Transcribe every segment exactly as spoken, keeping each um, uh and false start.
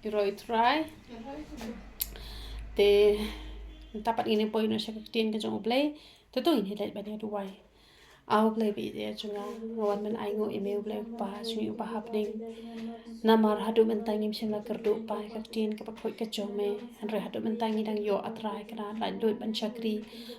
Ïaroh ïa u Trai. Te mynta pat ngin ïa poi noh sha ka ktien ka jong U Blei. Te to ngin ïa leit ban ïa duwai. A U Blei ba ïeit jong nga, nga wan ban ainguh ïa me U Blei U Kpa jong ngi uba ha bneng. Namar haduh mynta ngim shym la kyrduh Pa ïa ka ktien kaba khuid ka jong me. Hynrei haduh mynta ngi dang ïoh A Trai Kynrad laitluid ban shakri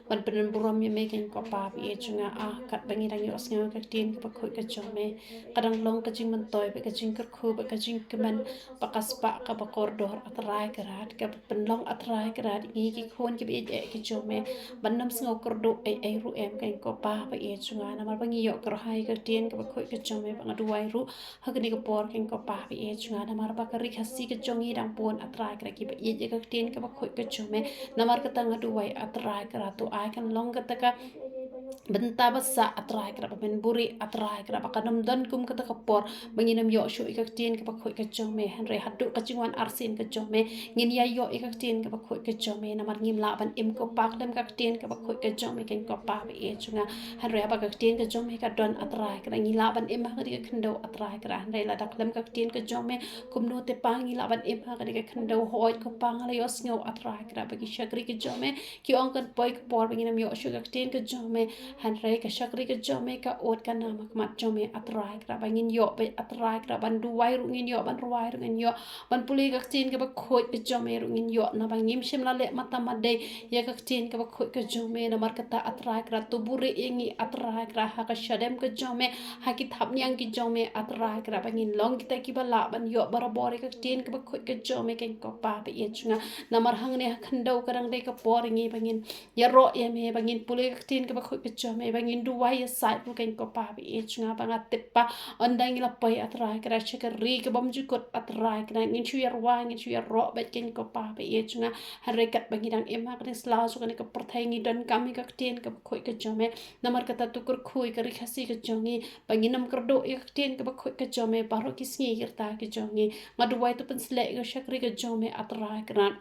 ban pynburom ïa me keiñ ko Pa ba ïeit jong nga. Ah, katba ngi dang ïohsngew ïa ka ktien kaba khuid ka jong me, ka dang long ka jingmyntoi bad ka jingkyrkhu bad ka jingkmen bad ka spah kaba kordor A Trai Kynrad, kaba pynlong A Trai Kynrad ïa ngi ki khun kiba ïeit eh ki jong me ban ym sngew kyrduh ei ei ruh em keiñ ko Pa ba ïeit jong nga. Namar ba ngi ïoh kyrhai ïa ka ktien kaba khuid ka jong me, ba nga duwai ruh ha kane ka por keiñ ko Pa ba ïeit jong nga. Namar ba ka Ri Khasi ka jong ngi dang bun A Trai Kynrad kiba ïeit ïa ka ktien kaba khuid ka jong me. Namar kata nga duwai A Trai Kynrad to ai kan long kata ka bynta ba sah A Trai Kynrad, ba men buhrieh A Trai Kynrad, ba kan ym don kum kata ka por ba ngin ym ïoh shuh ïa ka ktien kaba khuid ka jong me. Hynrei haduh ka jingwan arsien ka jong me ngin ïa ïoh ïa ka ktien kaba khuid ka jong me. Namar ngim lah ban im ko Pa khlem ka ktien kaba khuid ka jong me keiñ ko Pa ba ïeit jong nga. Hynrei haba ka ktien ka jong me ka don A Trai Kynrad, ngi lah ban im ha kane ka khyndew A Trai Kynrad. Hynrei lada khlem ka ktien ka jong me, kumno te Pa ngi lah ban im ha kane ka khyndew? Hooid ko Pa, nga la ïohsngew A Trai Kynrad ba ki shakri ka jong me ki ong kan poi ka por ba ngin ym ïoh shuh ka ktien ka jong me. Hynrei ka shakri ka jong me ka ud ka nam ha khmat jong me A Trai Kynrad, ba ngin ïoh beit A Trai Kynrad ban duwai ruh ngin ïoh, ban rwai ruh ngin ïoh, ban pule ka ktien kaba khuid ka jong me ruh ngin ïoh. Naba ngim shym la leh matam madei ïa ka ktien kaba khuid ka jong me. Namar kata A Trai Kynrad to buhrieh ïa ngi A Trai Kynrad ha ka shadem ka jong me, ha ki thapniang ki jong me A Trai Kynrad, ba ngin long kita kiba lah ban ïoh barabor ïa ka ktien kaba khuid ka jong me keiñ ko Pa ba ïeit jong nga. Namar hangne ha khyndew ka dang dei ka por ïa ngi ba ngin ïaroh ïa me, ba ngin pule ka ktien kaba khuid ka jong me, ba ngin duwai ïasaid ruh keiñ ko Pa ba ïeit jong nga. Ba nga tip ba ynda ngi la poi A Trai Kynrad sha ka ri kabym jukut A Trai Kynrad, ngin shu ïarwai, ngin shu ïaroh beit keiñ ko Pa ba ïeit jong nga. Hynrei katba ngi dang im ha kane ka sla jong kane ka pyrthei ngi donkam ïa ka ktien kaba khuid ka jong me. Namar kata to kyrkhu ïa ka Ri Khasi ka jong ngi ba ngin ym kyrduh ïa ka ktien kaba khuid ka jong me baroh ki sngi ki rta ki jong ngi. Nga duwai to pynsleh ïa ka shakri ka jong me A Trai Kynrad,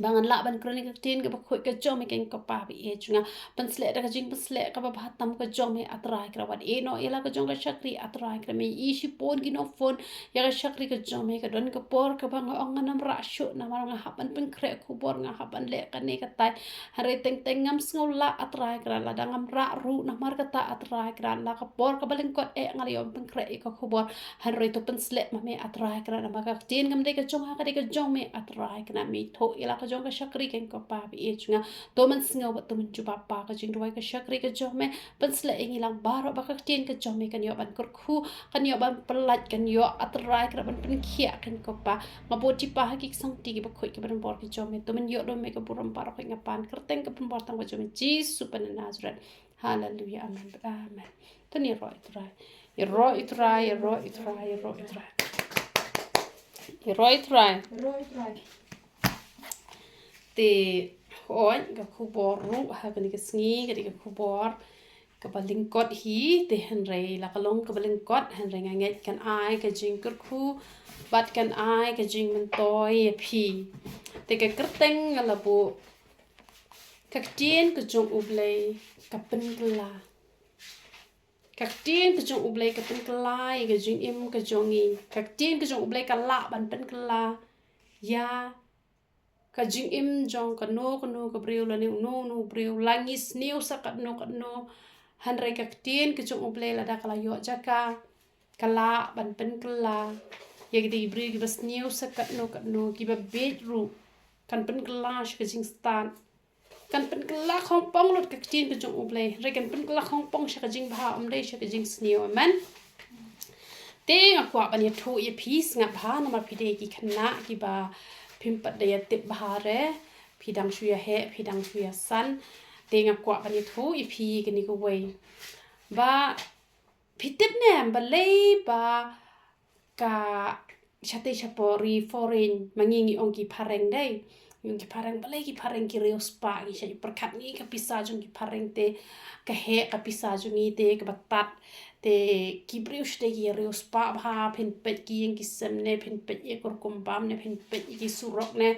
ba ngan lah ban kren ïa ka ktien kaba khuid ka jong me keiñ ko Pa ba ïeit jong nga. Pynsleh da ka jingpynsleh kaba bha tam ka jong me A Trai Kynrad. Wat ïeh noh ïa la ka jong ka shakri A Trai Kynrad, me ïohi shibun ki nongphone ïa ka shakri ka jong me. Ka don ka por kaba nga ong ngan ym rah shuh namar nga hap ban pynkhreh khubor, nga hap ban leh kane katai. Hynrei teng teng ngam sngew lah A Trai Kynrad, lada ngam rah ruh namar kata A Trai Kynrad, la ka por kaba lyngkot eh nga la ïoh ban pynkhreh ïa ka khubor. Hynrei to pynsleh ma me A Trai Kynrad, namar ka ktien kam dei ka jong nga, ka dei ka jong me A Trai Kynrad. Me thoh ïa la ka jong ka shakri keiñ ko Pa ba ïeit jong nga. To men sngew bad to men jubab Pa ka jingduwai ka shakri ka jong me. Pynsleh ïa ngi lang baroh ba ka ktien ka jong me kan ïoh ban kyrkhu, kan ïoh ban pyllait, kan ïoh A Trai Kynrad ban pynkhiah keiñ ko Pa. Nga bud jingpynim ha ki ksangti kiba khuid kiba don bor ki jong me. To men ïoh da me ka burom baroh, nga pan kyrteng kaba don bor tang ba jong me Jisu ba na Nasareth. Haleluya. Amen. Amen. To ngin ïaroh ïa u Trai. Ïaroh ïa u Trai, ïaroh ïa u Trai, ïaroh ïa u Trai. Ïaroh ïa u Trai. Te hooid, ka khubor ruh ha kane ka sngi ka dei ka khubor kaba lyngkot hi, te hynrei la ka long kaba lyngkot, hynrei nga ngeit kan ai ka jingkyrkhu bad kan ai ka jingmyntoi ïa phi. Te ka kyrteng nga la buh, ka ktien ka jong U Blei ka pynkylla. Ka ktien ka jong U Blei ka pynkylla ïa ka jingim ka jong ngi. Ka ktien ka jong U Blei ka lah ban pynkylla ïa ka jingim jong kano kano ka briew lane uno uno u briew, la ngi sniew sa katno katno. Hynrei ka ktien ka jong U Blei lada ka la ïoh jaka, ka lah ban pynkylla ïa kita ki briew kiba sniew sa katno katno, kiba bieit ruh. Kan pynkylla sha ka jingstad. Kan pynkylla khongpong lut ka ktien ka jong U Blei. Hynrei kan pynkylla khongpong sha ka jingbha, ym dei sha ka jingsniew. Amen. Te nga kwah ban ïathuh ïa phi sngap bha, namar phi dei ki khynnah kiba phim pat da ïatip bha re. Phi dang shu ïaheh, phi dang shu ïasan. Te nga kwah ban ïathuh ïa phi kane kawei. Ba phi tip ne em balei ba ka shatei shapor ri foreign, ma ngi ngi ong ki phareng dei. Ngi ong ki phareng, balei ki phareng ki riew spah, ngi shait pyrkhat ngi ka pisa jong ki phareng te, ka heh ka pisa jong ngi te kaba tad. Te ki briew shatei ki riew spah bha, phin peit ki ïing ki sem ne, phin peit ïa ka rukom bam ne, phin peit ïa ki surok ne,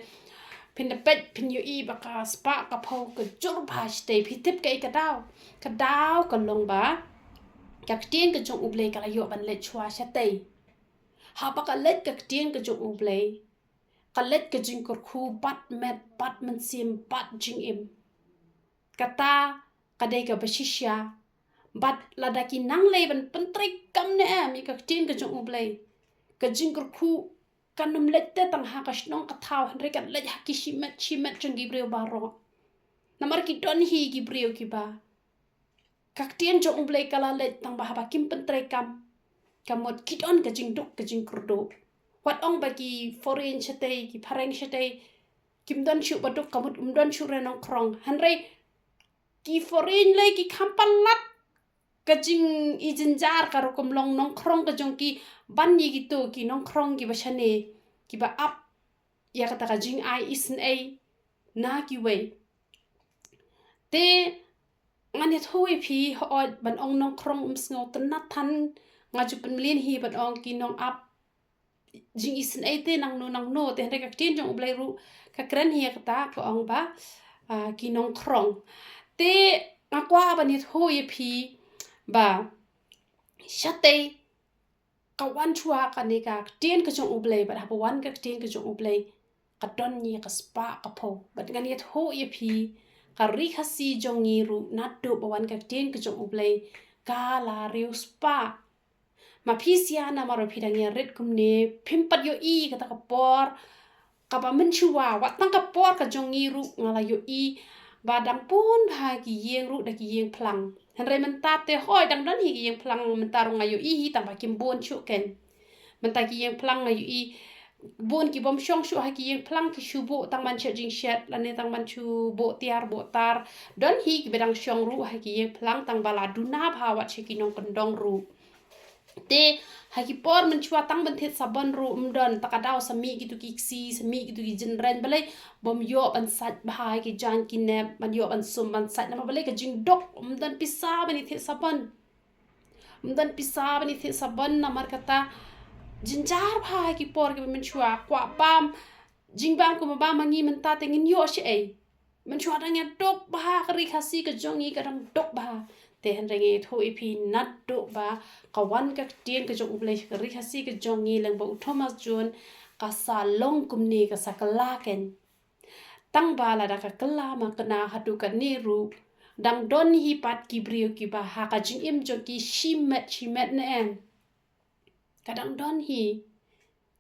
phin da peit phin ïohi ba ka spah ka phew ka jur bha shatei. Phi tip kaei ka daw? Ka daw ka long ba ka ktien ka jong U Blei ka la ïoh ban leit shuwa shatei. Haba ka leit ka ktien ka jong U Blei, ka leit ka jingkyrkhu bad met, bad mynsiem, bad jingim. Kata ka dei kaba shisha. Bad lada ki nang lei ban pyntreikam ne em ïa ka ktien ka jong U Blei, ka jingkyrkhu kan ym leit te tang ha ka shnong ka thaw, hynrei kan leit ha ki shimet shimet jong ki briew baroh. Namar ki don hi ki briew kiba ka ktien jong U Blei ka la leit tang ba haba kim pyntreikam, ka mut ki don ka jingduk ka jingkyrduh. Wat ong ba ki foreign shatei, ki phareng shatei, kim don shuh ba duk, ka mut um don shuh re nongkhrong. Hynrei ki foreign lei ki kham palat ka jing i jynjar ka rukom long nongkhrong ka jong ki ban ïa kito ki nongkhrong kiba shane, kiba ap ïa kata ka jingai isynei na kiwei. Te ngan ïathuh ïa phi, hooid ban ong nongkhrong um sngewtynnat than, nga ju pynmlien hi ban ong ki nongap jingisynei te nangno nangno, te hynrei ka ktien jong U Blei ruh ka kren hi ïa kata, ka ong ba, ah, ki nongkhrong. Te nga kwah ban ïathuh ïa phi ba shatei ka wan shuwa kane ka ktien ka jong U Blei, bad haba wan ka ktien ka jong U Blei ka don ïa ka spah ka phew. Bad ngan ïathuh ïa phi, ka Ri Khasi jong ngi ruh naduh ba wan ka ktien ka jong U Blei ka la riewspah. Ma phi sha namar ba phi dang ïarit kumne, phim pat ïohi kata ka por kaba mynshuwa, wat tang ka por ka jong ngi ruh nga la ïohi ba dang bun bha ki ïing ruh da ki ïing phlang. Hynrei mynta te hooid dang don hi ki ïing phlang, mynta ruh nga ïohi hi tang ba kim bun shuh keiñ. Mynta ki ïing phlang nga ïohi bun ki bym shong shuh ha ki ïing phlang, ki shu buh tang ban shet jingshet lane tang ban shu buh tiar buh tar. Don hi kiba dang shong ruh ha ki ïing phlang tang ba la duna bha wat sha ki nongkyndong ruh. Te ha ki por mynshuwa tang ban thied sabon ruh ym don, ta ka daw sa mih kito ki ksi, sa mih kito ki jynrein, balei? Bym ïoh ban sait bha ki jaiñ ki nep, ban ïoh ban sum ban sait, namar balei? Ka jingduk, ym don pisa ban ïa thied sabon. Ym don pisa ban ïa thied sabon, namar kata jynjar bha ha ki por kiba mynshuwa. Kwah bam jingbam kumba bam ma ngi mynta te ngin ïoh shaei? Mynshuwa dang ïa duk bha ka Ri Khasi ka jong ngi, ka dang duk bha. Te hynrei nga ïathuh ïa phi naduh ba ka wan ka ktien ka jong U Blei sha ka Ri Khasi ka jong ngi lyngba u Thomas Jones, ka sa long kumne, ka sa kylla keiñ. Tang ba lada ka kylla makna haduh katne ruh, dang don hi pat ki briew kiba ha ka jingim jong ki shimet shimet ne em. Ka dang don hi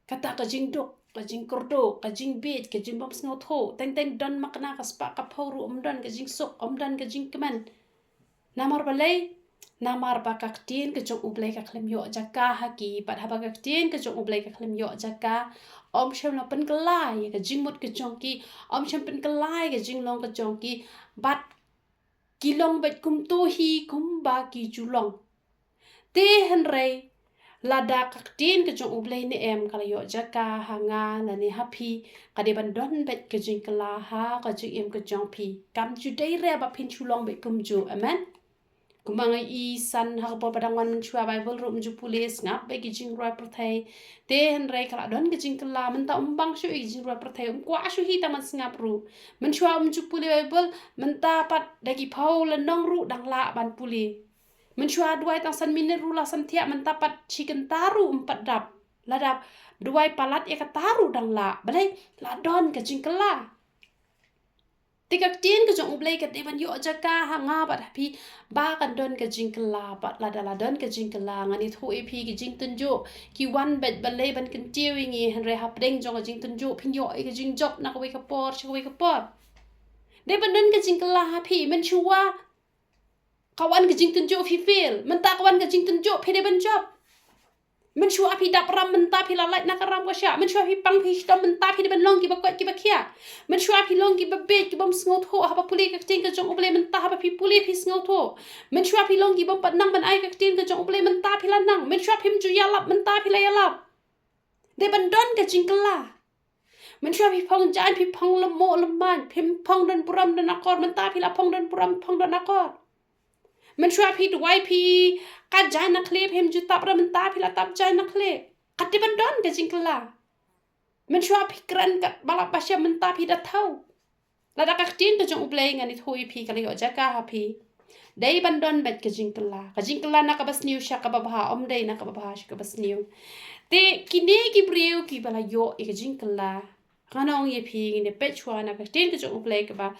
kata ka jingduk, ka jingkyrduh, ka jingbieit, ka jingbym sngewthuh. Teng teng don makna ka spah ka phew ruh ym don ka jingsuk, ym don ka jingkmen. Namar balei? Namar ba ka ktien ka jong U Blei ka khlem ïoh jaka ha ki, bad haba ka ktien ka jong U Blei ka khlem ïoh jaka, ym shym la pynkylla ïa ka jingmut ka jong ki, ym shym pynkylla ïa ka jinglong ka jong ki, bad ki long beit kumto hi kumba ki ju long. Te hynrei lada ka ktien ka jong U Blei ne em ka la ïoh jaka ha nga lane ha phi, ka dei ban don beit ka jingkylla ha ka jingim ka jong phi. Kam ju dei re ba phin shu long beit kumjuh. Amen. Kumba nga ïohi san ha ka por ba dang wan mynshuwa Baibl ruh ym ju pule, sngap beit ki jingrwai pyrthei. Te hynrei ka la don ka jingkylla, mynta ym bang shuh ïa ki jingrwai pyrthei, ym kwah shuh hi tang ban sngap ruh. Mynshuwa ym ju pule Baibl, mynta pat da ki phew lynnong ruh dang lah ban pule. Mynshuwa duwai tang san minit ruh la samthiah, mynta pat shi kynta ruh ym pat dap. Lada duwai palat ïa kata ruh dang lah. Balei? La don ka jingkylla. Te ka ktien ka jong U Blei ka dei ban ïoh jaka ha nga bad ha phi ba kan don ka jingkylla, bad lada la don ka jingkylla, ngan ïathuh ïa phi, ki jingtynjuh ki wan beit balei? Ban kyntiew ïa ngi. Hynrei hapdeng jong ka jingtynjuh phin ïoh ïa ka jingjop na kawei ka por sha kawei ka por. Dei ban don ka jingkylla ha phi. Mynshuwa ka wan ka jingtynjuh phi fail, mynta ka wan ka jingtynjuh phi dei ban jop. Mynshuwa phi dap ram, mynta phi la lait na ka ram ka shah. Mynshuwa phi pang phi shitom, mynta phi dei ban long kiba koit kiba khiah. Mynshuwa phi long kiba bieit, kibym sngewthuh haba pule ka ktien ka jong U Blei, mynta haba phi pule phi sngewthuh. Mynshuwa phi long kibym pat nang ban ai ka ktien ka jong U Blei, mynta phi la nang. Mynshuwa phim ju ïalap, mynta phi la ïalap. Dei ban don ka jingkylla. Mynshuwa phi phong jaiñ, phi phong lymmoh lymmañ, phim phong don burom don akor, mynta phi la phong don burom phong don akor. Mynshuwa phi duwai phi kat jaiñ na khlieh, phim ju tap re, mynta phi la tap jaiñ na khlieh. Ka dei ban don ka jingkylla. Mynshuwa phi kren kat ba lap ba shem, mynta phi da thaw. Lada ka ktien ka jong U Blei, ngan ïathuh ïa phi, ka la ïoh jaka ha phi. Dei ban don beit ka jingkylla. Ka jingkylla na kaba sniew sha kaba bha, ym dei na kaba bha sha kaba sniew. Te kine ki briew kiba la ïoh ïa ka jingkylla, Ngan ong ïa phi, ngin ïa peit shuwa na ka ktien ka jong U Blei kaba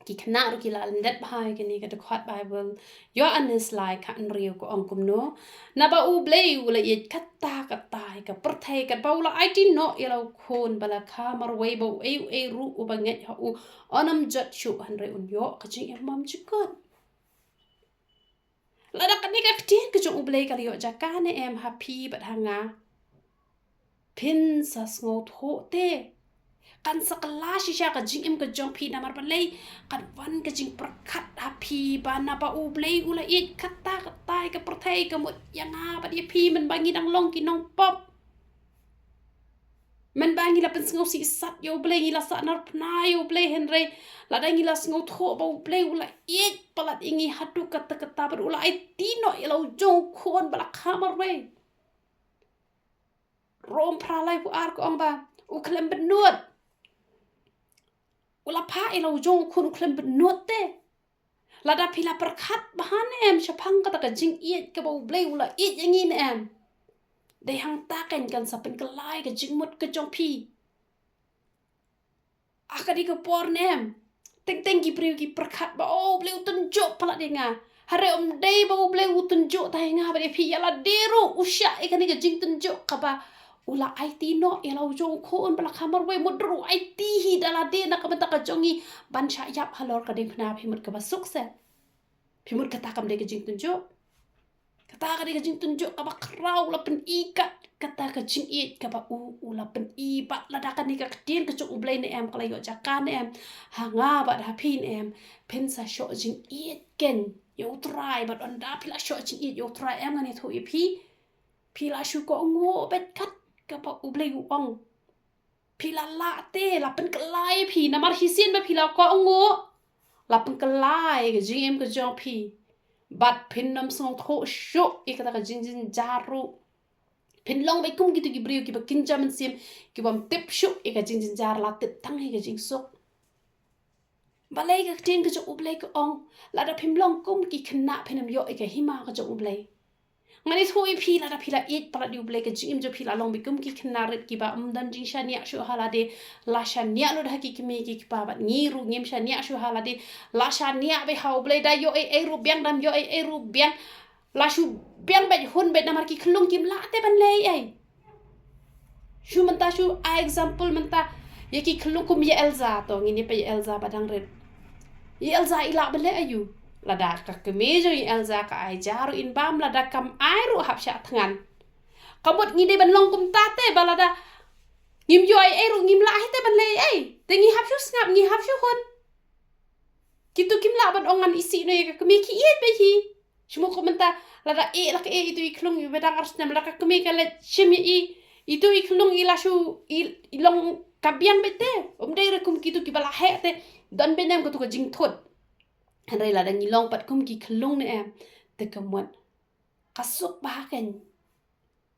ki khynnah ruh ki la lyndet bha ïa kane ka dkhot Baibl. Ïoannis lai khathynriew ka ong kumno: Naba U Blei u la ïeit katta katta ïa ka pyrthei, katba u la aiti noh ïa la u Khun ba la kha marwei, ba uei uei ruh uba ngeit ha u un ym jot shuh, hynrei un ïoh ka jingim bymjukut. Lada kane ka ktien ka jong U Blei ka la ïoh jaka ne em ha phi bad ha nga, phin sa sngewthuh te. Kan sa kylla shisha ka jingim ka jong phi, namar balei? Kan wan ka jingpyrkhat ha phi ba naba U Blei u la ïeit katta katta ïa ka pyrthei, ka mut ïa nga bad ïa phi, mynba ngi dang long ki nongpop. Mynba ngi la pynsngewsih sat ïa U Blei, ngi la sahnarphna ïa U Blei, hynrei lada ngi la sngewthuh ba U Blei u la ïeit palat ïa ngi haduh katta katta bad u la aiti noh ïa la u jong u Khun ba la kha marwei. Rom phra laiphew ar ka ong ba u khlem bynnud. U la phah ïa la u jong u Khun u khlem bynnud te. Lada phi la pyrkhat bha ne em shaphang kata ka jingïeit kaba U Blei u la ïeit ïa ngi ne em, dei hangta kan, kan sa pynkylla ïa ka jingmut ka jong phi. Ha kane ka por ne em, teng teng ki briew ki pyrkhat ba, oh, U Blei u tynjuh palat ïa nga. Hynrei ym dei ba U Blei u tynjuh tang ïa nga bad ïa phi, ïa lade ruh u shah ïa kane ka jingtynjuh kaba u la aiti noh ïa la u jong u Khun ba la kha marwei, mutdur u aiti hi da lade na ka bynta ka jong ngi ban shah ïap halor ka diengphna. Phi mut kaba suk se? Phi mut kata kam dei ka jingtynjuh? Kata ka dei ka jingtynjuh kaba khraw, u la pyni kat kata ka jingïeit kaba u, u la pyni. Bad lada kane ka ktien ka jong U Blei ne em ka la ïoh jaka ne em ha nga bad ha phi ne em, phin sa shoh jingïeit kein ïa U Trai. Bad ynda phi la shoh jingïeit ïa U Trai em, ngan ïathuh ïa phi, phi la shu kohnguh beit kat kaba U Blei u ong. Phi la lah te, la pynkylla ïa phi, namar shisien ba phi la kohnguh, la pynkylla ïa ka jingim ka jong phi. Bad phin ym sngewthuh shuh ïa kata ka jingjynjar ruh. Phin long beit kum kito ki briew kiba kynja mynsiem, kibym tip shuh ïa ka jingjynjar, la tip tang ïa ka jingsuk. Balei ka ktien ka jong U Blei ka ong, lada phim long kum ki khynnah phin ym ïoh ïa ka hima ka jong U Blei. Ngan ïathuh ïa phi, lada phi la ïeit palat ïa U Blei, ka jingim jong phi la long beit kum ki khynnah rit kiba ym don jingshaniah shuh ha lade. La shaniah lut ha ki kmie ki kpa, bad ngi ruh ngim shaniah shuh ha lade. La shaniah beit ha U Blei, da ïoh ei ei ruh biang, dam ïoh ei ei ruh biang. La shu biang beit, hun beit, namar ki khyllung kim lah te ban leh ei ei. Shu mynta shu ai example mynta ïa ki khyllung kum ïa Elza, to ngin ïa peit ïa Elza ba dang rit. Ïa Elza i lah ban leh aïu? Lada ka kmie jong ïa Elza ka ai ja ruh in bam, lada kam ai ruh hap shah thngan. Ka mut ngi dei ban long kumta te, ba lada ngim ïoh ei ei ruh ngim lah hi te ban leh ei ei. Te ngi hap shu sngap, ngi hap shu hun. Kito kim lah ban ong ngan isih noh ïa ka kmie, ki ïeit beit hi. Shu mo ko mynta, lada eh la ka eh ito i khlung iba dang ar snem, la ka kmie ka leit shim ïa i, ito i khlung i la shu i, i long ka biang beit te. Ym dei re kum kito kiba la heh te. Don beit ne em katu ka jingthut? Hynrei lada ngi long pat kum ki khlung ne em, te ka mut ka suk bha kein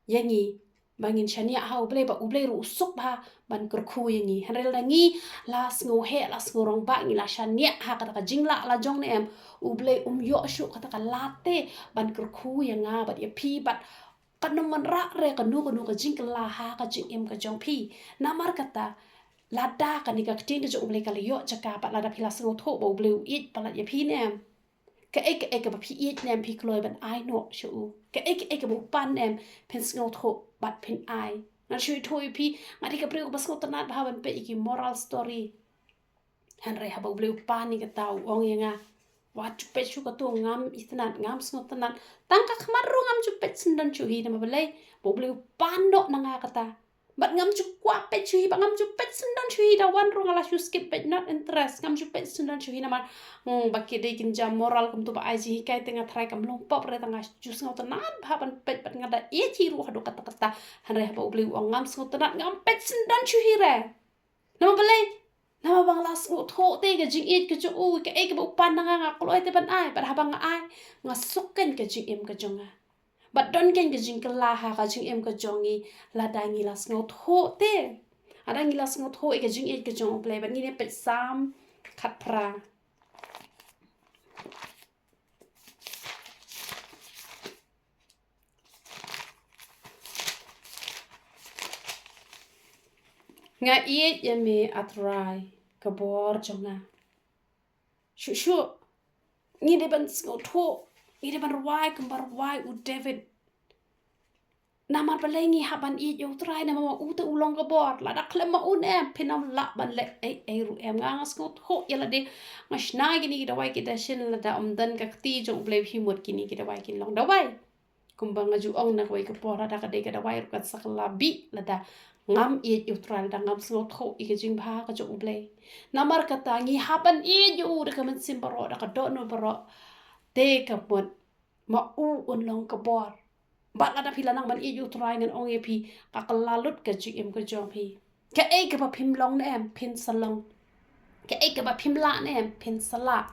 ïa ngi ba ngin shaniah ha U Blei, ba U Blei ruh u suk bha ban kyrkhu ïa ngi. Hynrei lada ngi la sngewheh, la sngewrangbah, ngi la shaniah ha kata ka jinglah la jong ne em, U Blei um ïoh shuh kata ka lad te ban kyrkhu ïa nga bad ïa phi bad kan ym wanrah re kano kano ka jingkylla ha ka jingim ka jong phi. Namar kata, lada kane ka ktien ka jong U Blei ka la ïoh jaka, bad lada phi la sngewthuh ba U Blei u ïeit palat ïa phi ne em, kaei kaei kaba phi ïeit ne em phi kloi ban ai noh sha u. Kaei kaei kaba u pan ne em phin sngewthuh bad phin ai. Ngan shu ïathuh ïa phi, nga dei ka briew kaba sngewtynnat bha ban peit ïa ki moral story. Hynrei haba U Blei u pan ïa kata u ong ïa nga, wat ju peit shuh kato, ngam itynnat, ngam sngewtynnat. Tang ka khmat ruh ngam ju peit syndon shuh hi, namar balei? Ba U Blei u pan noh na nga kata. Bad ngam ju kwah peit shuh hi, bad ngam ju peit syndon shuh hi, da wan ruh nga la shu skip beit, not interest, ngam ju peit syndon shuh hi namar, hmm, ba ki dei kin ja moral kumto ba ai jinghikai, te nga tharai kam long pop re, te nga ju sngewtynnat bha ban peit, bad nga da ïeit hi ruh haduh katta katta. Hynrei haba U Blei u ong ngam sngewtynnat, ngam peit syndon shuh hi re. Namar balei? Namar ba nga la sngewthuh te ka jingïeit ka jong u, kaei kaba u pan na nga nga kloi te ban ai, bad haba nga ai, nga suk kein ka jingim ka jong nga. Bad don kein ka jingkylla ha ka jingim ka jong ngi lada ngi la sngewthuh te. Lada ngi la sngewthuh ïa ka jingïeit ka jong U Blei. Bad ngin ïa peit Salm khatphra. Nga ïeit ïa me, A Trai, ka bor jong nga. Shuh shuh, ngi dei ban sngewthuh, ngi dei ban rwai kumba rwai u David. Namar balei ngi hap ban ïeit ïa U Trai? Namar ma u te u long ka bor. Lada khlem ma u ne em, phin ym lah ban leh ei ei ruh em. Nga, nga sngewthuh ïa lade. Nga shna kine ki dawai ki dashin, lada ym don ka kti jong U Blei, phi mut kine ki dawai kin long dawai. Kumba nga ju ong na kawei ka por, lada ka dei ka dawai ruh kan sa kylla bih lada ngam ïeit ïa U Trai, lada ngam sngewthuh ïa ka jingbha ka jong U Blei. Namar kata ngi hap ban ïeit ïa u da ka mynsiem baroh, da ka dohnud baroh. Te ka mut ma u un long ka bor. Bad lada phi la nang ban ïeit ïa U Trai, ngan ong ïa phi, ka kylla lut ka jingim ka jong phi. Kaei kaba phim long ne em, phin sa long. Kaei kaba phim lah ne em, phin sa lah.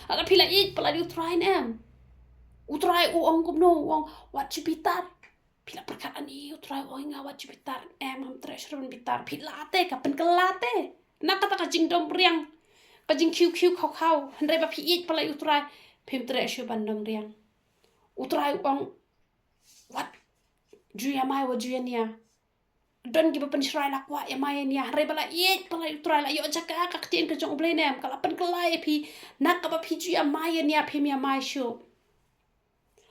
Lada phi la ïeit palat ïa U Trai ne em, U Trai u ong kumno? U ong, wat shu bitar. Phi la pyrkhat ani, U Trai u ong ïa nga wat shu bitar? Em, ngam treh shuh ban bitar. Phi lah te, ka pynkylla te na kata ka jingdom riang, ka jingkhiew khiew khaw khaw. Hynrei ba phi ïeit palat ïa U Trai, phim treh shuh ban dom riang. U Trai u ong, wat ju ïa mai, wat ju ïa nia. Don kiba pynshrai, la kwah ïa mai ïa nia. Hynrei ba la ïeit palat ïa U Trai, la ïoh jaka ka ktien ka jong U Blei ne em, ka la pynkylla ïa phi na kaba phi ju ïa mai ïa nia, phim ïa mai shuh.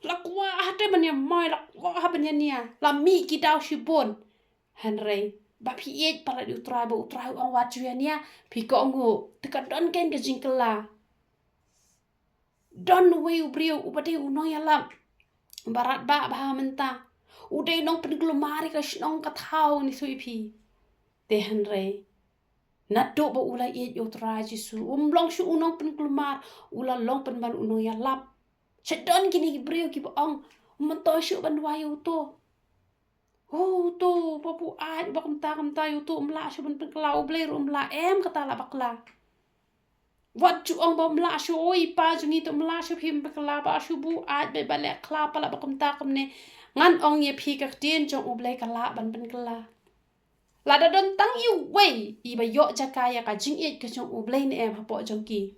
La kwah ha te ban ïa mai, la kwah ha ban ïa nia, la mih ki daw shibun. Hynrei ba phi ïeit palat ïa U Trai, ba U Trai u ong wat ju ïa nia, phi kohnguh. Te ka don kein ka jingkylla. Don uwei u briew uba dei u nongïalap ba radbah bha mynta. U dei u nongpynkulmar ïa ka shnong ka thaw, ngi tip hi. Te hynrei naduh ba u la ïeit ïa U Trai Jisu, um long shuh u nongpynkulmar, u la long pynban u nongïalap. Sha don kine ki briew kiba ong, um myntoi shuh ban duwai ïa uto. Uto, ba buaid, ba kumta kumta ïa uto, um lah shuh ban pynkylla, U Blei ruh um lah, em, kata la bakla. Wat ju ong ba um lah shuh, oi pa jong ngi te um lah shuh phi ban pynkylla, ba shu buaid, ba, ba leh khlap palat, ba kumta kumne. Ngan ong ïa phi, ka ktien jong U Blei ka lah ban pynkylla. Lada don tang iwei iba ïoh jaka ïa ka jingïeit ka jong U Blei ne em hapoh jong ki,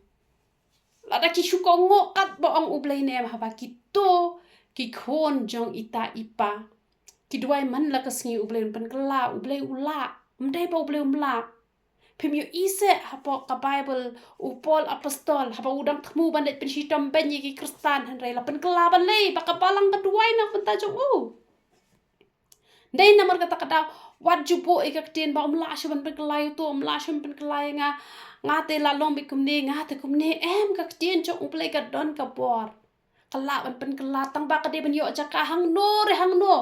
lada ki shu kohnguh katba ong U Blei ne em, haba kito ki khun jong ita i pa ki duwai man la ka sngi, U Blei un pynkylla, U Blei u lah. Ym dei ba U Blei um lah. Phim ïohi seh hapoh ka Baibl, u Paul apostol, haba u dang thmu ban leit pynshitom beiñ ïa ki Khristan, hynrei la pynkylla balei? Ba ka balang ka duwai na ka bynta jong u. Dei namar kata ka daw, wat ju buh ïa ka ktien ba um lah shuh ban pynkylla ïa uto, um lah shuh ban pynkylla ïa nga, nga te la long beit kumne, nga te kumne. Em, ka ktien jong U Blei ka don ka bor. Ka lah ban pynkylla tang ba ka dei ban ïoh jaka hangno re hangno.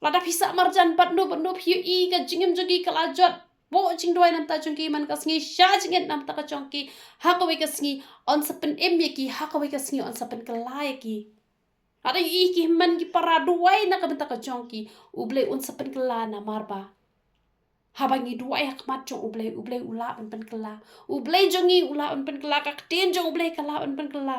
Lada phi sah marjan bad no bad no, phi ïohi ka jingim jong ki ka la jot. Buh jingduwai na ka bynta jong ki man ka sngi, sha jingit na ka bynta ka jong ki. Ha kawei ka sngi yn sa pynim ïa ki, ha kawei ka sngi yn sa pynkylla ïa ki. Lada ïohi ki hynmen ki para, duwai na ka bynta ka jong ki, U Blei un sa pynkylla namar ba haba ngi duwai ha khmat jong U Blei, U Blei u lah ban pynkylla. U Blei jong ngi u lah ban pynkylla, ka ktien jong U Blei ka lah ban pynkylla.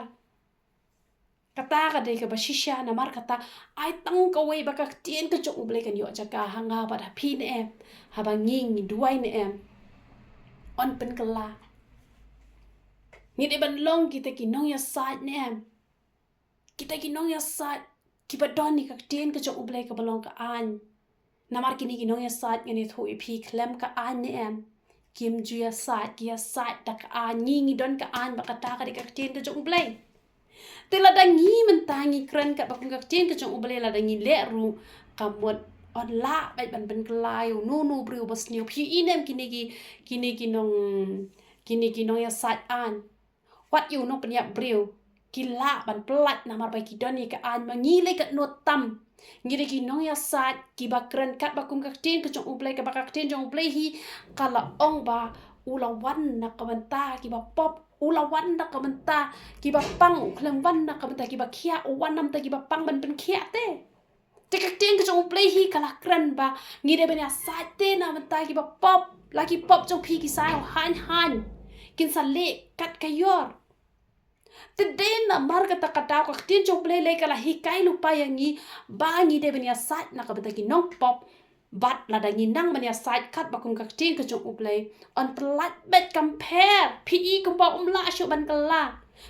Kata ka dei kaba shisha, namar kata ai tang kawei ba ka ktien ka jong U Blei kan ïoh jaka ha nga bad ha phi ne em. Haba ngi ngi duwai ne em, yn pynkylla. Ngi dei ban long kita ki nongïasaid ne em. Kita ki nongïasaid kiba don ïa ka ktien ka jong U Blei kaba long ka aiñ. Namar kine ki nongïasaid, ngan ïathuh ïa phi, khlem ka aiñ ne em, kim ju ïasaid, ki ïasaid da ka aiñ. Ngi ngi don ka aiñ ba kata ka dei ka ktien ka jong U Blei. Te lada ngi mynta ngi kren katba kum ka ktien ka jong U Blei, lada ngi leh ruh, ka mut yn lah beit ban pynkylla ïa uno uno u briew ba sniew. Phi ïohi ne em kine ki, kine ki nong, kine ki nongïasaid aiñ. Wat ïa u nongpynïap briew, ki lah ban pyllait namar ba ki don ïa ka aiñ. Ma ngi lei katno tam, ngi dei ki nongïasaid kiba kren katba kum ka ktien ka jong U Blei, kaba ka ktien jong U Blei hi ka la ong ba u la wan na ka bynta kiba pop, u la wan na ka bynta kiba pang, u khlem wan na ka bynta kiba khiah, u wan na ka bynta kiba pang ban pynkhiah te. Te ka ktien ka jong U Blei hi ka la kren ba ngi dei ban ïasaid te na ka bynta kiba pop, la ki pop jong phi ki sa ïoh haiñ haiñ, kin sa leh kat ka ïor. Te dei namar kata ka daw ka ktien jong U Blei lei ka la hikai lypa ïa ngi ba ngi dei ban ïasaid na ka bynta ki nongpop. Bad lada ngi nang ban ïasaid katba kum ka ktien ka jong U Blei, yn pyllait beit, compare. Phi i kumba um lah shuh ban kylla.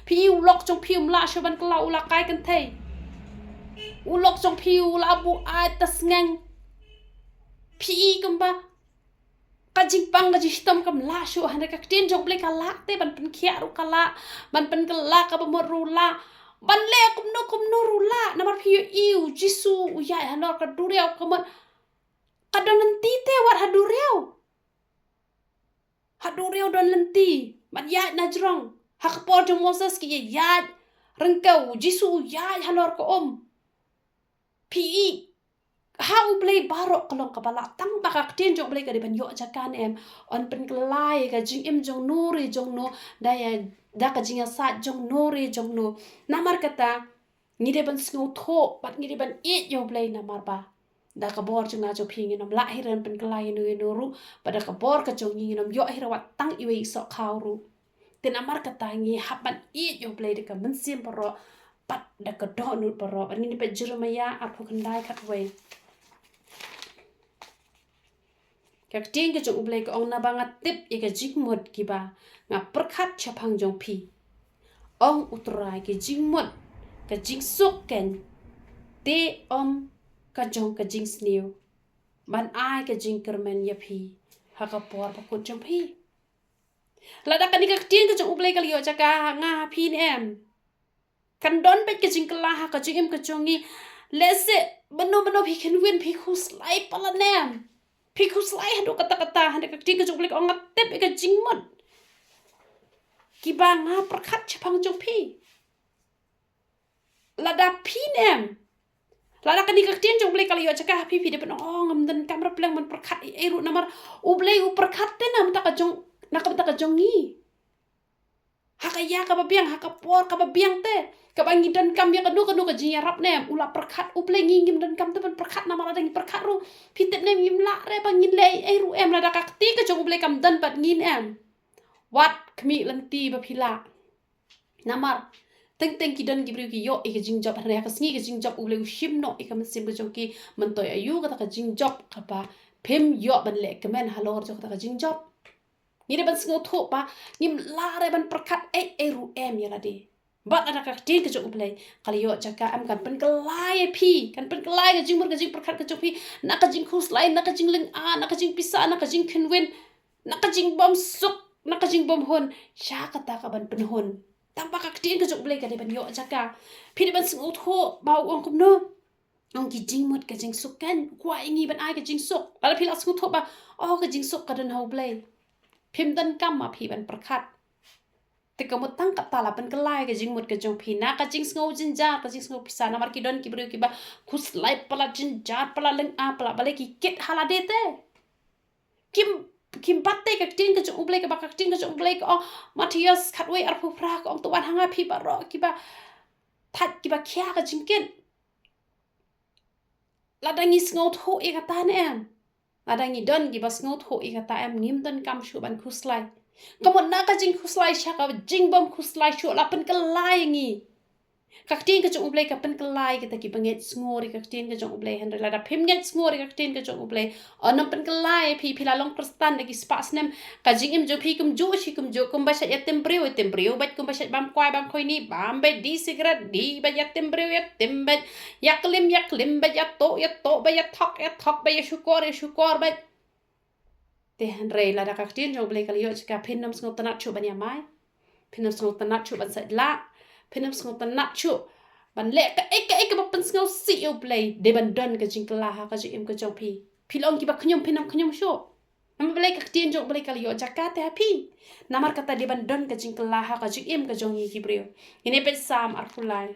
Phi i u lok jong phi um lah shuh ban kylla, u la kai kynthei. U lok jong phi u la buaid ta sngeng. Phi i kumba ka jingpang ka jingshitom kam lah shuh, hynrei ka ktien jong U Blei ka lah te, ban pynkhiah ruh ka lah, ban pynkylla kaba mut ruh lah, ban leh kumno kumno ruh lah. Namar phi ïohi U Jisu u ïaid halor ka duriaw ka mut ka don lynti te wat ha duriaw. Ha duriaw don lynti, ban ïaid na jrong. Ha ka por jong Moses ki ïaid ryngkew, U Jisu u ïaid halor ka um. Phi i, ha U Blei baroh ka long kaba lah, tang ba ka ktien jong U Blei ka dei ban ïoh jaka ne em. Yn pynkylla ïa ka jingim jong no re jong no da ïa, da ka jingïasaid jong no re jong no. Namar kata ngi dei ban sngewthuh bad ngi dei ban ïeit ïa U Blei, namar ba da ka bor jong nga jong phi ngin ym lah hi ruh ban pynkylla ïa no ïa no ruh, bad da ka bor ka jong ngi ngin ym ïoh hi ruh wat tang iwei i sohkhaw ruh. Te namar kata ngi hap ban ïeit ïa U Blei da ka mynsiem baroh bad da ka dohnud baroh. Bad ngin ïa peit Jeremaïah arphew khyndai khatwei. Ka ktien ka jong U Blei ka ong, naba nga tip ïa ka jingmut kiba nga pyrkhat shaphang jong phi, ong U Trai, ki jingmut ka jingsuk keiñ, te ym ka jong ka jingsniew, ban ai ka jingkyrmen ïa phi ha ka por bakut jong phi. Lada kane ka ktien ka jong U Blei ka la ïoh jaka ha nga ha phi ne em, kan don beit ka jingkylla ha ka jingim ka jong ngi. Lehse mynno mynno phi kynwin, phi khuslai palat ne em. Phi khuslai haduh katta katta, hynrei ka ktien ka jong U Blei ka ong, nga tip ïa ka jingmut kiba nga pyrkhat shaphang jong phi. Lada phi ne em, lada kane ka ktien jong U Blei ka la ïoh jaka ha phi, phi dei ban ong, oh, ngam donkam ruh pleng ban pyrkhat ei ei ruh, namar U Blei u pyrkhat te na ka bynta ka jong, na ka bynta ka jong ngi. Ha ka ïa kaba biang, ha ka por kaba biang te, kaba ngi donkam ïa kano kano ka jingïarap ne em, u la pyrkhat U Blei. Ngi ngim donkam te ban pyrkhat, namar lada ngi pyrkhat ruh, phi tip ne em, ngim lah re ba ngin leh ei ei ruh em, lada ka ktien ka jong U Blei kam don bad ngi ne em. Wat khmih lynti ba phi lah. Namar teng teng ki don ki briew ki ïoh ïa ka jingjop, hynrei ha ka sngi ka jingjop U Blei u shim noh ïa ka mynsiem ka jong ki. Myntoi aïu kata ka jingjop kaba phim ïoh ban leh kmen halor jong kata ka jingjop? Ngi dei ban sngewthuh ba ngim lah re ban pyrkhat ei ei ruh em ïa lade. Bad lada ka ktien ka jong U Blei ka la ïoh jaka, em, kan pynkylla ïa phi, kan pynkylla ïa ka jingmut ka jingpyrkhat ka jong phi, na ka jingkhuslai, na ka jinglynga, na ka jingpisa, na ka jingkynwin, na ka jingbymsuk, na ka jingbymhun, sha kata kaban pynhun. Tang ba ka ktien ka jong U Blei ka dei ban ïoh jaka. Phi dei ban sngewthuh ba u ong kumno. Ong ki jingmut ka jingsuk keiñ, u kwah ïa ngi ban ai ka jingsuk. Lada phi la sngewthuh ba, oh, ka jingsuk ka don ha U Blei, phim donkam ma phi ban pyrkhat. Te ka mut tang kata la pynkylla ïa ka jingmut ka jong phi na ka jingsngew jynjar, ka jingsngew pisa, namar ki don ki briew kiba khuslai palat, jynjar palat, lynga palat, balei ki kit ha lade te. Kim, kim bat te ka ktien ka jong U Blei, kaba ka ktien ka jong U Blei ka ong, Mathaios khatwei arphew phra ka ong, to wan ha nga phi baroh kiba thait, kiba khia ka jingkit. Lada ngi sngewthuh ïa kata ne em, lada ngi don kiba sngewthuh ïa kata em, ngim donkam shuh ban khuslai. Ka mut na ka jingkhuslai sha ka jingbymkhuslai shuh la pynkylla ïa ngi. Ka ktien ka jong U Blei ka pynkylla ïa kita kiba ngeit sngur ïa ka ktien ka jong U Blei, hynrei lada phim ngeit sngur ïa ka ktien ka jong U Blei, yn ym pynkylla ïa phi, phi la long Khristan da ki spah snem, ka jingim jong phi kumjuh shi kumjuh, kumba shait ïatim briew ïatim briew beit, kumba shait bam kwai bam khoini bam beit, die sigaret die beit, ïatim briew ïatim beit, ïaklim ïaklim beit, ïatoh ïatoh beit, ïathok ïathok beit, ïashukor ïashukor beit. Te hynrei lada ka ktien jong U Blei ka la ïoh jaka, phin ym sngewtynnat shuh ban ïamai. Phin ym sngewtynnat shuh ban sait lah. Phin ym sngewtynnat shuh ban leh kaei kaei kaba pynsngewsih ïa U Blei. Dei ban don ka jingkylla ha ka jingim ka jong phi. Phi long kiba khñium, phin ym khñium shuh. Namar balei? Ka ktien jong U Blei ka la ïoh jaka te ha phi. Namar kata dei ban don ka jingkylla ha ka jingim ka jong ngi ki briew. Ngin ïa peit Salm arphew lai.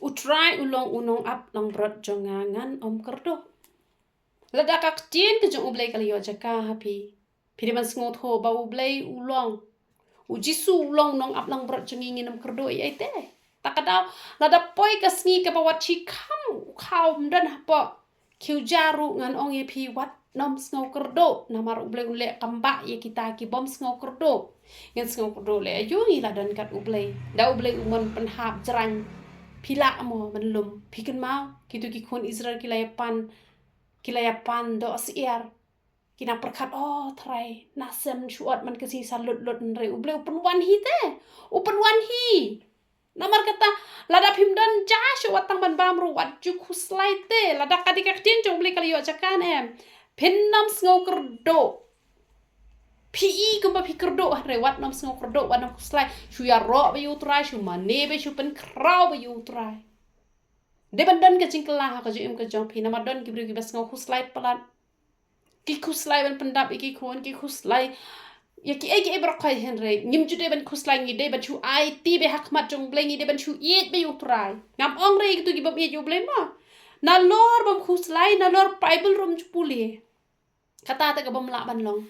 U Trai u long u nongap langbrot jong nga, ngan ym kyrduh. Lada ka ktien ka jong U Blei ka la ïoh jaka ha phi, phi dei ban sngewthuh ba U Blei u long, U Jisu u long u nongap langbrot jong ngi, ngin ym kyrduh ei ei te. Ta ka daw, lada poi ka sngi kaba wat shi kham u khaw ym don hapoh khiew ja ruh, ngan ong ïa phi, wat nym sngew kyrduh, namar U Blei un leh kam bah ïa kita ki bym sngew kyrduh. Ngin sngew kyrduh leh aïu ngi la don kat U Blei? Da U Blei u mon pynhap jrang. Phi lah mo ban lum? Phi kynmaw kito ki khun Israel ki la ïa pan, ki la ïa pan doh syiar. Ki nang pyrkhat, "Oh, Trai, na sem shu ot man ka sngi sa lut lut hynrei U Blei u pynwan hi te. U pynwan hi." Namar kata, lada phim don ja shuh wat tang ban bam ruh, wat ju khuslai te. Lada ka dei ka ktien jong U Blei ka la ïoh jaka ne em, phin ym sngew kyrduh. Phi i kumba phi kyrduh, hynrei wat nym sngew kyrduh, wat nym khuslai. Shu ïaroh bad U Trai, shu mane bad, shu pynkhraw bad U Trai. Dei ban don ka jingkylla ha ka jingim ka jong phi, namar don ki briew kiba sngew khuslai palat. Ki khuslai ban pyndap ïa ki khun, ki khuslai ïa kiei kiei baroh khoit, hynrei ngim ju dei ban khuslai, ngi dei ban shu aiti bad ha khmat jong U Blei, ngi dei ban shu ïeit bad U Trai. Ngam ong re ïa kito ki bym ïeit ïa U Blei mo. Nalor bym khuslai, nalor Baibl ruh ym ju pule. Kata te ka bym lah ban long.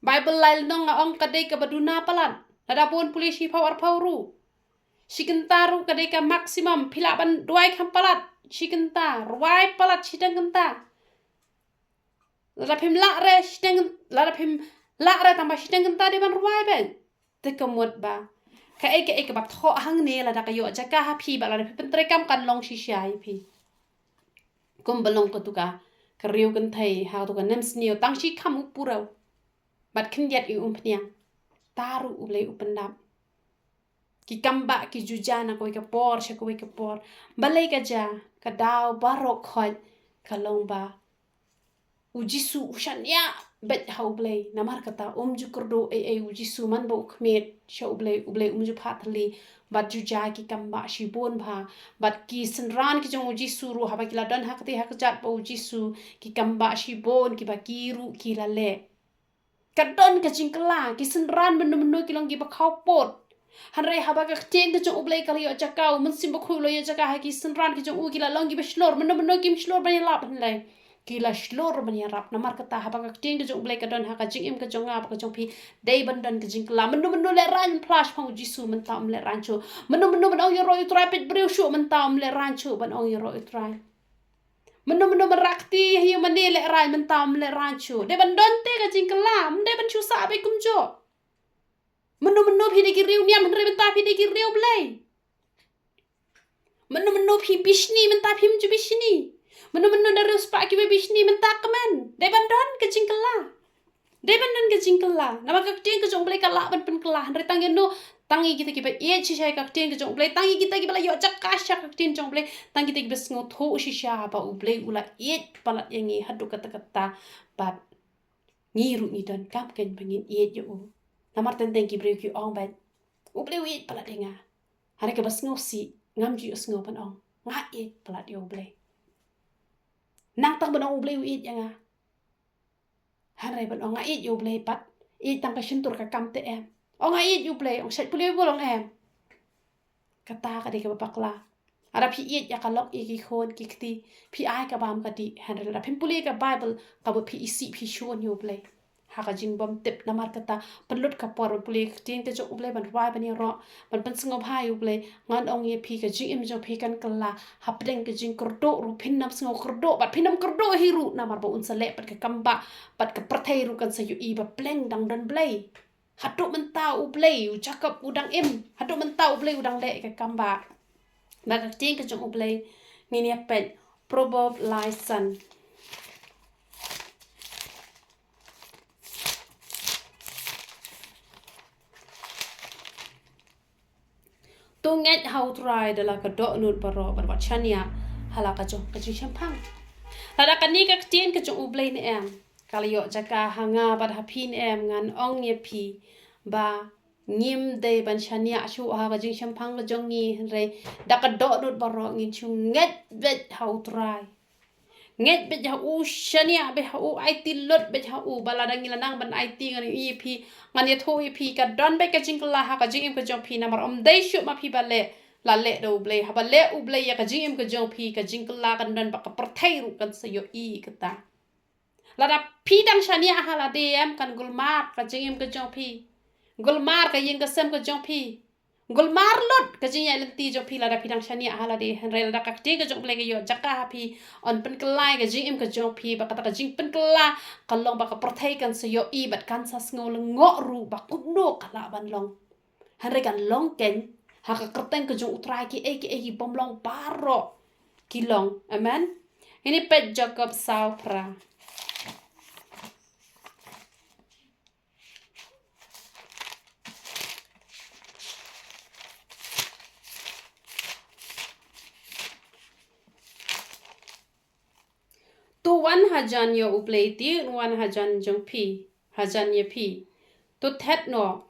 Baibl lai lynnong nga ong ka dei kaba duna palat. Lada bun pule shiphew arphew ruh. Shi kynta ruh ka dei ka maximum, phi lah ban duwai kham palat shi kynta, rwai palat shiteng kynta. Lada phim lah re shiteng, lada phim lah re tang ba shiteng kynta dei ban rwai beit. Te ka mut ba kaei kaei kaba thoh hangne lada ka ïoh jaka ha phi, ba lada phi pyntreikam kan long shisha ïa phi. Kumba long katu ka, ka riew kynthei ha katu ka nemsniew, tang shi kham u purew. Bad khyndiat ïa u umphniang. Te ruh U Blei u pyndap. Ki kambah ki ju jia na kawei ka por sha kawei ka por. Balei ka jia? Ka daw baroh khoit ka long ba U Jisu u shaniah beit ha U Blei. Namar kata um ju kyrduh ei ei U Jisu man ba u khmied sha U Blei, U Blei um ju phah thylli. Bad ju jia ki kambah shibun bha. Bad ki synran ki jong U Jisu ruh, haba ki la don ha kti ha kjat bad U Jisu, ki kambah shibun kiba ki ruh ki la leh. Ka don ka jingkylla, ki synran mynno mynno ki long kiba khawpud. Hynrei haba ka ktien ka jong U Blei ka la ïoh jaka, U Mynsiem Bakhuid u la ïoh jaka ha ki synran ki jong u, ki la long kiba shlur, mynno mynno kim shlur ban ïalap hynrei ki la shlur ban ïarap. Namar kata haba ka ktien ka jong U Blei ka don ha ka jingim ka jong nga bad ka jong phi, dei ban don ka jingkylla. Mynno mynno lehraiñ phla shaphang U Jisu, mynta um lehraiñ shuh. Mynno mynno ban ong ïaroh ïa U Trai peit briew shuh, mynta um lehraiñ shuh ban ong ïaroh ïa U Trai. Mynno mynno ban rah kti ha ïing mane lehraiñ, mynta um lehraiñ shuh. Dei ban don te ka jingkylla, ym dei ban shu sah beit kumjuh. Mynno mynno phi dei ki riewniam hynrei mynta phi dei ki riewblei. Mynno mynno phi bishni, mynta phim ju bishni. Mynno mynno da riewspah kiba bishni, mynta kmen. Dei ban don ka jingkylla. Dei ban don ka jingkylla. Namar ka ktien ka jong U Blei ka lah ban pynkylla. Hynrei tang ïa no, tang ïa kita kiba ïeit shisha ïa ka ktien ka jong U Blei, tang ïa kita kiba la ïoh jaka sha ka ktien jong U Blei, tang kita kiba sngewthuh shisha ba U Blei u la ïeit palat ïa ngi haduh katta katta. Bad ngi ruh ngi donkam kein ba ngin ïeit ïa u. Namar teng teng ki briew ki ong beit, U Blei u ïeit palat ïa nga. Hynrei kaba sngewsih, ngam ju ïohsngew ban ong nga ïeit palat ïa U Blei. Nangta ban ong U Blei u ïeit ïa nga, hynrei ban ong nga ïeit ïa U Blei pat, ïeit tang ka shyntur ka kam te em. Ong nga ïeit ïa U Blei, ong shait pule Baibl ong em. Kata ka dei kaba bakla. Lada phi ïeit ïa ka lok, ïa ki khun ki kti, phi ai ka bam ka dih, hynrei lada phim pule ka Baibl, ka mut phi isih phi shun ïa U Blei. Ha ka jingbymtip. Namar kata pynlut ka por ban pule ka ktien ka jong U Blei, ban rwai ban ïaroh, ban pynsngewbha ïa U Blei. Ngan ong ïa phi, ka jingim jong phi kan kylla. Hapdeng ka jingkyrduh ruh phin ym sngew kyrduh, bad phin ym kyrduh hi ruh, namar ba un sa leh pat ka kambah bad ka pyrthei ruh kan sa ïohi ba pleng dang don Blei. Haduh mynta U Blei, U Jakob u dang im. Haduh mynta U Blei u dang leh ka kambah. Bad ka ktien ka jong U Blei ngin ïa peit, Proverb lai san. To ngeit ha U Trai da la ka dohnud baroh, bad wat shaniah ha la ka jong ka jingshemphang. Lada kane ka ktien ka jong U Blei ne em, ka la ïoh jaka ha nga bad ha phi ne em, ngan ong ïa phi ba ngim dei ban shaniah shuh ha ka jingshemphang ka jong ngi, hynrei da ka dohnud baroh ngin shu ngeit beit ha U Trai. Ngeit beit ha u, shaniah beit ha u, aiti lut beit ha u. Ba lada ngi la nang ban aiti, ngan ïa phi, ngan ïathuh ïa phi, ka don beit ka jingkylla ha ka jingim ka jong phi, namar ym dei shuh ma phi ba leh, la leh da U Blei. Haba leh U Blei ïa ka jingim ka jong phi, ka jingkylla kan don, bad ka pyrthei ruh kan sa ïohi kata. Lada phi dang shaniah ha lade em, kan gulmar ka jingim ka jong phi, gulmar ka ïing ka sem ka jong phi. Gulmar lut ka jingïaid lynti jong phi lada phi dang shaniah ha lade. Hynrei lada ka ktien ka jong U Blei ka ïoh jaka ha phi, yn pynkylla ïa ka jingim ka jong phi, bad kata ka jingpynkylla ka long ba ka pyrthei kan sa ïohi bad kan sa sngew lyngngoh ruh ba kumno ka lah ban long. Hynrei kan long kein, ha ka kyrteng ka jong U Trai kiei kiei ki bym long baroh ki long. Amen. Ngin ïa peit Jakob saw phra. Wan hajan ïa U Blei te un wan hajan jong phi, hajan ïa phi. To thet noh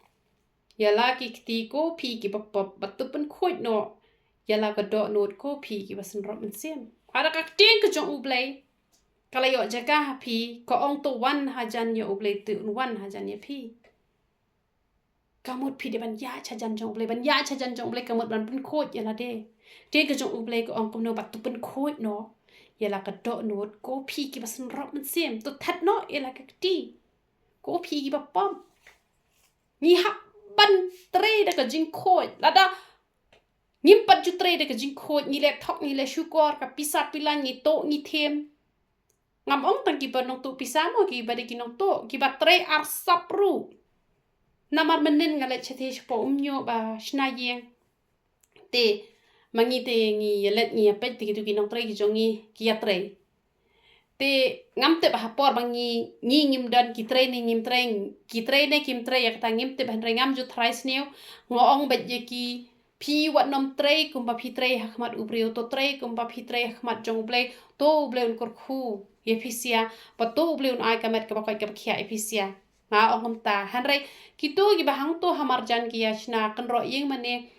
ïa la ki kti ko phi kiba pop, bad to pynkhuid noh ïa la ka dohnud ko phi kiba synrop mynsiem. Haba ka ktien ka jong U Blei ka la ïoh jaka ha phi, ka ong to wan hajan ïa U Blei te un wan hajan ïa phi. Ka mut phi dei ban ïaid hajan jong U Blei, ban ïaid hajan jong U Blei ka mut ban pynkhuid ïa lade. Te ka jong U Blei ka ong kumno, bad to pynkhuid noh ïa la ka dohnud ko phi kiba synrop mynsiem. To thet noh ïa la ka kti ko phi kiba pop. Ngi hap ban trei da ka jingkhuid. Lada ngim pat ju trei da ka jingkhuid, ngi leh thok, ngi leh shukor, ka pisa pilan ngi tuh, ngi them. Ngam ong tang kiba nongtuh pisa mo, kiba dei ki nongtuh, kiba trei arsap ruh. Namar mynnin nga leit shathie shapoh Umñiuh ba shna ïing. Te ma ngi te ngi ïa leit ngi ïa peit te kito ki nongtrei ki jong ngi ki ïa trei. Te ngam tip ha por ba ngi, ngi ngim don, ki trei ne ngim trei, ki trei ne kim trei ïa kata ngim tip, hynrei ngam ju tharai sniew. Nga ong beit ïa ki, phi wat nym trei kumba phi trei ha khmat u briew, to trei kumba phi trei ha khmat jong U Blei, to U Blei un kyrkhu ïa phi sha, bad to U Blei un ai ka met kaba koit kaba khiah ïa phi sha. Nga ong kumta, hynrei kito kiba hangto ha marjan ki ïa shna kynroh ïing mane,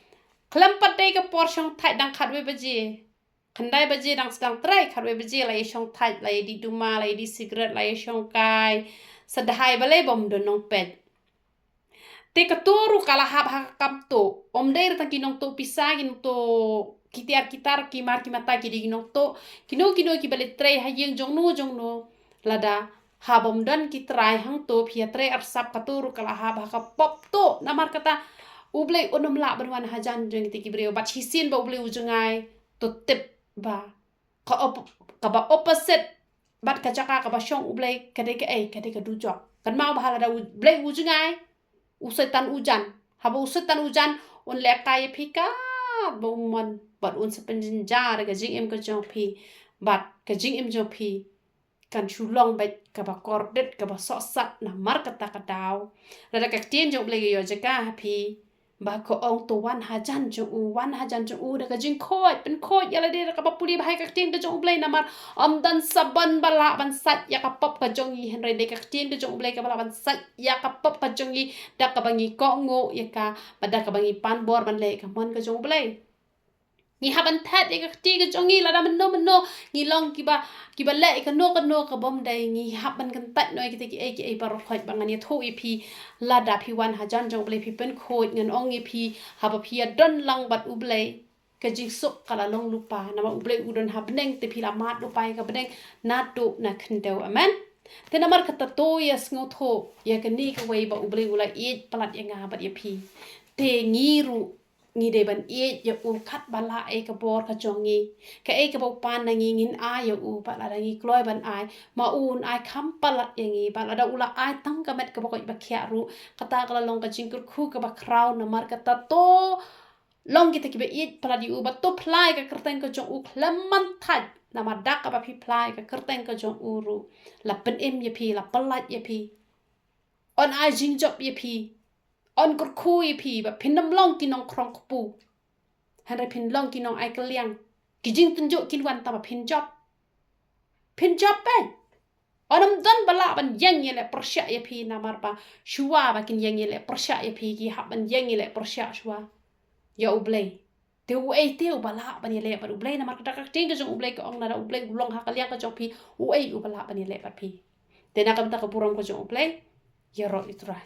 khlem pat dei ka por shong thait, dang khatwei baje, khyndai baje dang sdang trei, khatwei baje la ïa shong thait, la ïa dih duma, la ïa dih sikret, la ïa shong kai, sa dahai balei bym don nongpeit. Te kato ruh ka la hap ha ka kam tuh. Ym dei tang ki nongtuh pisa, ki nongtuh ki tiar ki tar, ki mar ki mata ki dei ki nongtuh. Kino kino kiba leit trei ha ïing jongno jongno. Lada haba ym don ki trai hangto phi ïa trei arsap, kato ruh ka la hap ha ka pop tuh. Namar kata U Blei un ym lah ban wan hajan jong kito ki briew. Bad shisien ba U Blei u jngai, to tip ba ka op-, kaba opposite bad ka jaka kaba shong U Blei ka dei kaei, ka dei ka dujok. Kynmaw ba lada U Blei u jngai, u Soitan u jan. Haba u Soitan u jan, un lehkai ïa phi katba u mon, bad un sa pynjynjar ïa ka jingim ka jong phi, bad ka jingim jong phi kan shu long beit kaba kordit, kaba sohsat. Namar kata ka daw, lada ka ktien jong U Blei ka ïoh jaka ha phi, ba ka ong to wan hajan jong u, wan hajan jong u da ka jingkhuid, pynkhuid ïa lade da kaba pule bha ïa ka ktien ka jong U Blei. Namar ym don sabon ba lah ban sait ïa ka pop ka jong ngi, hynrei dei ka ktien ka jong U Blei kaba lah ban sait ïa ka pop ka jong ngi, da kaba ngi kohnguh ïa ka, bad da kaba ngi pan bor ban leh ïa ka mon ka jong U Blei. Ngi hap ban thet ïa ka kti ka jong ngi, lada mynno mynno ngi long kiba, kiba leh ïa kano kano ka bym dei, ngi hap ban kyntait noh ïa kita kiei kiei baroh khoit. Ba ngan ïathuh ïa phi, lada phi wan hajan jong U Blei phi pynkhuid, ngan ong ïa phi, haba phi ïadon lang bad U Blei, ka jingsuk ka la long lypa. Namar U Blei u don ha bneng, te phi la mad lypa ïa ka bneng naduh na khyndew. Amen. Te namar kata to ïa sngewthuh ïa kane kawei ba U Blei u la ïeit palat ïa nga bad ïa phi. Te ngi ruh ngi dei ban ïeit ïa u katba lah ïa ka bor ka jong ngi. Kaei kaba u pan na ngi ngin ai ïa u, bad lada ngi kloi ban ai, ma u un ai kham palat ïa ngi. Bad lada u la ai tang ka met kaba koit ba khiah ruh, kata ka la long ka jingkyrkhu kaba khraw. Namar kata to long kita kiba ïeit palat ïa u, bad to phla ïa ka kyrteng ka jong u khlem man thait. Namar da kaba phi phla ïa ka kyrteng ka jong u ruh, la pynim ïa phi, la palat ïa phi, un ai jingjop ïa phi, un kyrkhu ïa phi, ba phin ym long ki nongkhrong kpu, hynrei phin long ki nongai kylliang. Ki jingtynjuh kin wan tang ba phin jop. Phin jop beit. Un ym don ba lah ban ïeng ïaleh pyrshah ïa phi, namar ba shuwa ba kin ïeng ïaleh pyrshah ïa phi, ki hap ban ïeng ïaleh pyrshah shuwa ïa U Blei. Te uei te uba lah ban ïaleh bad U Blei? Namar kata ka ktien ka jong U Blei ka ong, lada U Blei u long ha ka liang ka jong phi, uei uba lah ban ïaleh bad phi? Te na ka bynta ka burom ka jong U Blei, ïaroh ïa U Trai.